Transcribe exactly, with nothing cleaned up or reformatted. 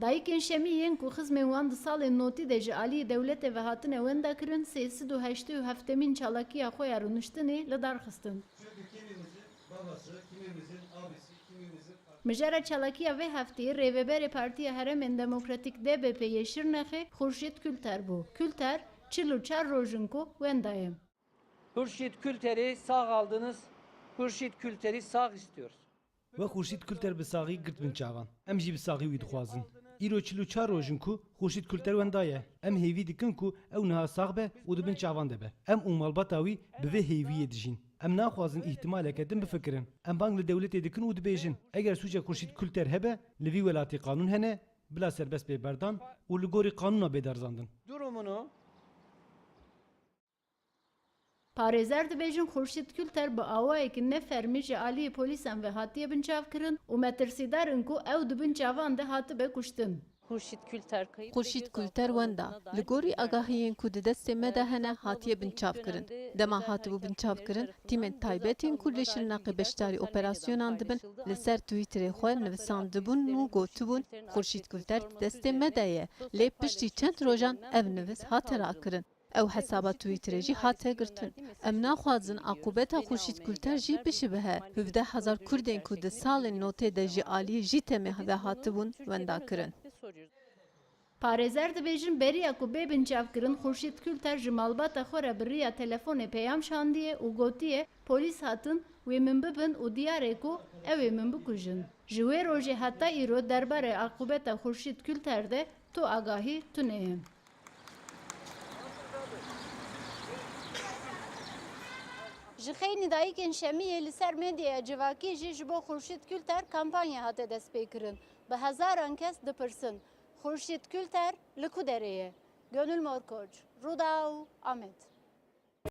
Dayikên Şemî yên ku xizmên wan di salên notî de ji aliyê dewletê ve hatine wendakirin, sê sed û heştê û heftemîn çalakiya xwe ya rûniştinê li dar xistin. Çünkü kimimizin babası, kimimizin abisi, kimimizin Mijara çalakiya vê hefteyê rêveberê Partiya Herêmên Demokratîk D B P yê Şirnexê Xurşîd Kulter bû. Kulter çil û çar roj in ku wenda ye. Hurşit Külter'i sağ aldınız. Hurşit Külter'i sağ istiyoruz. We Xurşîd Kulter bi saxî girt bin çavan. Em jî bi saxî wî dixwazin. Îro çil û çar roj in ku Xurşîd Kulter wenda ye. Em hêvî dikin ku ew niha sax be û di bin çavan de be. Em û malbata wî bi vê hêviyê dijîn. Em naxwazin îhtimaleke din bifikirin. Em bang li dewletê dikin û dibêjin, eger sûcek Xurşîd Kulter hebe, li vî welatî qanûn hene, bila serbest bê berdan û li gorî qanûna bê derzandin. Durumunu Parêzer dibêjin, Xurşîd Kulter bi awayekî nefermî ji aliyê polîsan ve hatiye binçavkirin û metirsîdar in ku ew di bin çavan de hatibe kuştin. Xurşîd Kulter kayıp ve Xurşîd gözaltı Kulter wenda, altında li gorî agahiyên ku di destê me de hene, hatiye binçavkirin. Dema hatibû binçavkirin, tîmên taybet ên ku li Şirnexê beşdarî operasyonan dibin, li ser Twitterê xwe nivisandibûn û gotibûn, Xurşîd Kulter di destê me de ye, lê piştî çend rojan ev nivis hate rakirin. Ew hesaba Twitterê jî hate girtin. Em naxwazin aqûbeta Xurşîd Kulter jî bişibihe. Hevdeh hezar Kurdên ku di salên notê de ji aliyê JÎTEMê ve hatibûn wendakirin. Parêzer dibêjin, beriya ku bê binçavkirin, Xurşîd Kulter ji malbata xwe re bi riya telefonê peyam şandiye û gotiye, polîs hatin, wê min bibin û diyar e ku ew ê min bikujin. Ji wê rojê heta îro derbarê aqûbeta Xurşîd Kulter de tu agahî tune ye. Ji xeynî dayikên Şemiyê li ser medyaya civakî jî ji bo Xurşîd Kulter kampanya hate destpêkirin. Bi hezaran kes dipirsin, Xurşîd Kulter li ku derê ye? Gönül Morkoç, Rûdaw, Amed.